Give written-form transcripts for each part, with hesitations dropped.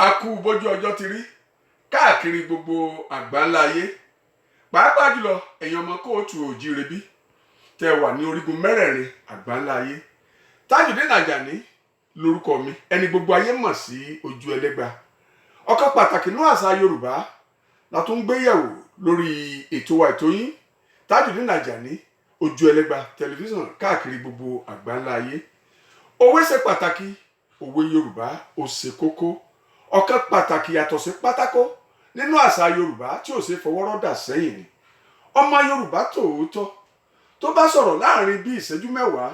A kú bójú ọjọ́ ti rí káàkiri gbogbo àgbáńlá ayé, pàápàá jùlọ ẹ̀yin ọmọ káàárọ̀ oòjíire bí tẹ́ wà ní orígun mẹ́rẹ̀ẹ̀rin àgbáńlá ayé. Tajudeen Ajani lórúkọ mi, ẹni gbogbo ayé mọ̀ sí Ojú Ẹlẹ́gba. Ọ̀kan pàtàkì nínú àṣà Yorùbá la tún gbé yẹ̀wò lórí ètò wa, ètò yín, Tajudeen Ajani Ojú Ẹlẹ́gba Tẹlifíṣàn káàkiri gbogbo àgbáńlá ayé. Òwe ṣe pàtàkì, òwe Yorùbá ó ṣe kókó. Ọ̀kan pàtàkì yàtọ̀ sí pátákó nínú àṣà Yorùbá tí ò ṣe fọwọ́rọ́ dà sẹ́yìn ni. Ọmọ Yorùbá tòótọ́ tó bá sọ̀rọ̀ láàrin bí ìṣẹ́jú 10,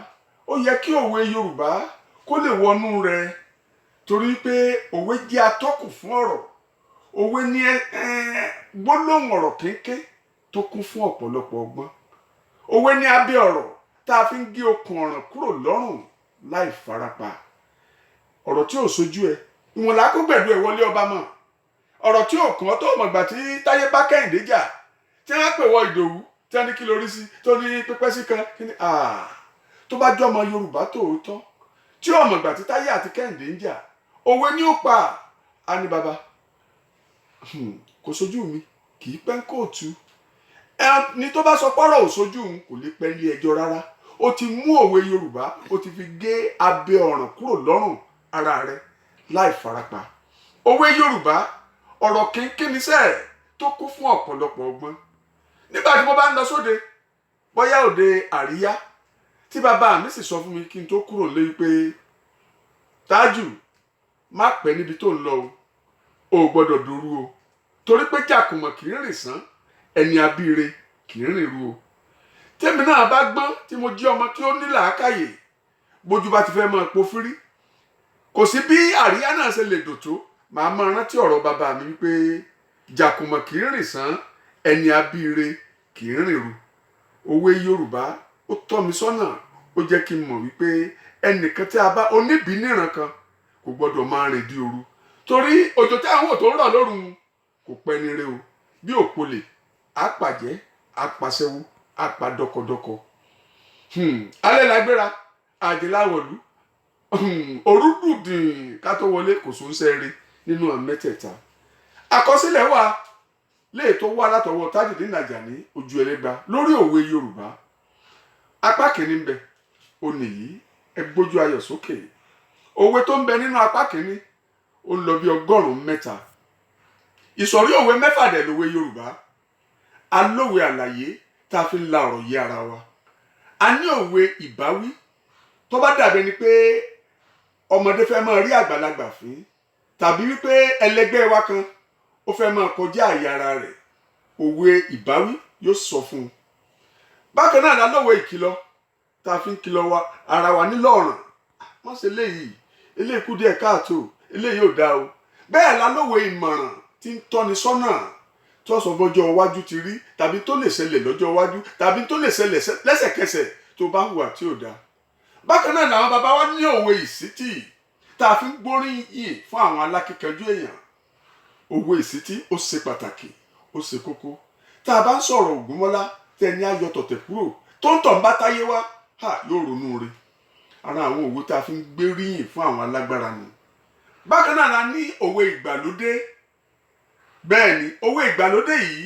ó yẹ kí òwe Yorùbá kó lè wọnú rẹ̀, torí pé òwe jẹ́ atọ́kùn fún ọ̀rọ̀. Òwe ní gbólóhùn ọ̀rọ̀ kéńké tó kún fún ọ̀pọ̀lọpọ̀ ọgbọ́n. Òwe ní abẹ́ ọ̀rọ̀ tá a fi ń gé okùn ọ̀ràn kúrò lọ́rùn láì farapa. Ọ̀rọ̀ tí ò sojú ẹ, ìwọ̀n là kó gbẹ̀dú ẹ̀ wọlé ọba mọ̀. Ọ̀rọ̀ tí ò kàn ọ́, tó mọ̀gbà tí Táyé bá Kẹ́hìndé jà, tí wọ́n pè wọ Ìdòwú, tí wọ́n ní kí lórí sí, tó ní pípẹ́ sí kan kí ni. Tó bá jọmọ Yorùbá tòótọ́ tí ò mọ̀gbà tí Táyé àti Kẹ́hìndé ń jà, òwe ní ó pa á ní baba kò sojú mi, kì í pẹ́ ń kóòtù. Ẹni tó bá sọ pọ́rọ̀ ò sojú òun kò lè pẹ́ lé ẹjọ́ rárá. Ó ti mú òwe Yorùbá, ó ti fi gé abẹ́ ọ̀ràn kúrò lọ́rùn ara rẹ̀ láì farapa. Òwe Yorùbá, ọ̀rọ̀ kínkínníṣẹ́ tó kún fún ọ̀pọ̀lọpọ̀ ọgbọ́n. Nígbà tí mo bá ń lọ sóde, bóyá òde àríyá, tí bàbá mi sì sọ fún mi kí n tó kúrò lé pé, "Tájù, má pẹ́ níbi tó ń lọ o, ò gbọ́dọ̀ dòru o, torí pé jàkùmọ̀ kì í rìn sán, ẹni abíire kì í rìn ru o." Tèmi náà bá gbọ́n, tí mo jí ọmọ tí ó ní làákàyè, bójú bá ti fẹ́ máa pofírí, kò sí bí àríyá náà ṣe lè dùn tó, màá máa rántí ọ̀rọ̀ bàbá mi wípé jàkùmọ̀ kì í rìn sán, ẹni abíire kì í rìn ru. Òwe Yorùbá ó tọ́ mi sọ́nà, ó jẹ́ kí n mọ̀ wípé ẹnìkan tí a bá oníbìí níran kan kò gbọ́dọ̀ máa rìn di òru, torí òjò tí àwọn tó ń rọ̀ lóru kò pẹ́ ní re o. Bí òpolè àpàjẹ́, àpàṣẹwó, àpàdọkọdọkọ. Alẹ́ lágbéra àjẹláwọ̀lú, òru dùdìn ká tó wọlé, kò sún sẹ́ẹ̀rẹ́ nínú àwọn mẹ́tẹ̀ẹ̀ta. Àkọsílẹ̀ wà léè tó wá látọwọ́ Tajudeen Ajani Ojú Ẹlẹ́gba lórí òwe Yorùbá. Apá kìíní ń bẹ, ó nìyí. Ẹ gbójú ayọ̀ sókè. Òwe tó ń bẹ nínú apá kìíní, ó ń lọ bí 300. Ìsọ̀rí òwe 6 dẹ̀ lòwe Yorùbá. Alówe àlàyé tá a fi ń la ọ̀rọ̀ yé ara wa. A ní òwe ìbáwí, tó bá dàbí ẹni pé ọmọdé fẹ́ máa rí àgbàlagbà fín, tàbí wípé ẹlẹgbẹ́ wa kan ó fẹ́ máa kọjá àyè ara rẹ̀, òwe ìbáwí yóò sọ fún un. Bákan náà lálọ́wọ́ ìkìlọ̀ tá a fi ń kìlọ̀ wa ara wa nílò ọ̀ràn, wọ́n ṣe léyìí, eléyìí kú díẹ̀ káàtó, eléyìí ò dáa o. Bẹ́ẹ̀ lálọ́wọ́ ìmọ̀ràn tí ń tọ́ni sọ́nà, tó sọ bọ́jọ́ iwájú ti rí, tàbí tó lè ṣẹlẹ̀ lọ́jọ́ iwájú, tàbí tó lè ṣẹlẹ̀ lẹ́sẹ̀kẹsẹ̀ tó bá hùwà tí ò dáa. Bákan náà làwọn bàbá wa ní òwe ìsítì tá a fi ń gbóríyìn fún àwọn alákíkanjú èèyàn. Òwe ìsítí ó ṣe pàtàkì, ó ṣe kókó. Tá a bá ń sọ̀rọ̀ Ògúnmọ́lá, tẹni ayọ̀ tọ̀tẹ̀ kúrò tó ń tọ̀ ń bá táyé wá ha, yóò ronú re. Ara àwọn òwe tá a fi ń gbóríyìn fún àwọn alágbára nù. Bákan náà la ní òwe ìgbàlódé. Bẹ́ẹ̀ ni, òwe ìgbàlódé yìí,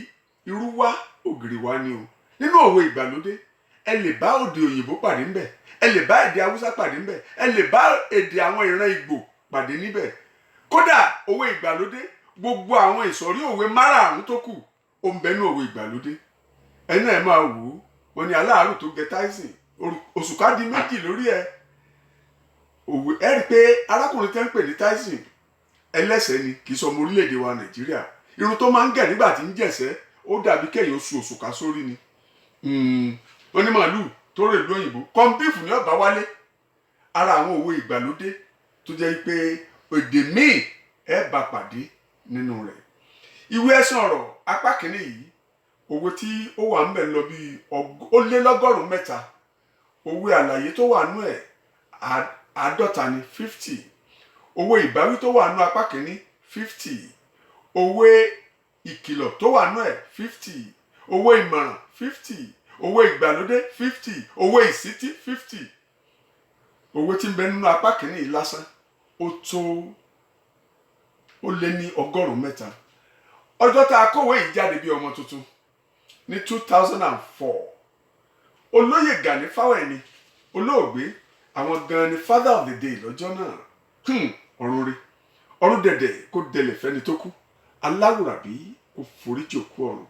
irú wá ògìrì wá ni o. Nínú òwe ìgbàlódé, ẹ lè bá òde òyìnbó pàdé ńbẹ̀, ẹ lè bá èdè Haúsá pàdé ńbẹ̀, ẹ lè bá èdè àwọn ìran Ìgbò pàdé níbẹ̀. Kódà òwe ìgbàlódé, gbogbo àwọn ìsọ̀rí òwe márààrún tó kù, ó ń bẹnu òwe ìgbàlódé. Ẹni náà ẹ máa wò ó, wọn ní aláàárù tó gẹ Tyson, òṣùká di méjì lórí ẹ. Òwe ẹ rí i pé arákùnrin tẹ́ ń pè ní Tyson, ẹlẹ́sẹ̀ ni, kì í sọ ọmọ orílẹ̀-èdè wa Nàìjíríà. Irun tó máa ń gẹ̀ nígbà tí ń jẹ̀sẹ́, ó dàbí kẹ́yìn oṣù òṣùká sórí ni. Wọ́n ní màálù tó rè lóyìnbó, corn beef ní ọ̀bá wálé. Ara àwọn òwe ìgbàlódé tó jẹ́ pé èdè míì ẹ bá pàdé nínú rẹ̀. Ìwé ẹ̀sìn ọ̀rọ̀ apá kìíní yìí, òwe tí ó wà ń bẹ̀ lọ bí ó lé 300. Òwe àlàyé tó wà nú ẹ̀, 50 ní, 50. Òwe ìbáwí tó wà nú apá kìíní, 50. Òwe ìkìlọ̀ tó wà nú ẹ̀, 50. Òwe ìmọ̀ràn, 50. Òwe ìgbàlódé, 50. Òwe ìsítí, 50. Òwe tí ń bẹ nínú apá kìíní yìí lásán, ó tó Ó lé ní 300. Ọjọ́ tá a kówé yìí jáde bí ọmọ tuntun ní 2004, Olóyè Gani Fáwẹ̀hìnmi, olóògbé, àwọn gan ni father of the day lọ́jọ́ náà. Ọ̀run rí, ọ̀run dẹ̀dẹ̀ kó dẹlẹ̀ fẹ́ni tó kú, aláwùrábí kó foríjì òkú ọ̀run.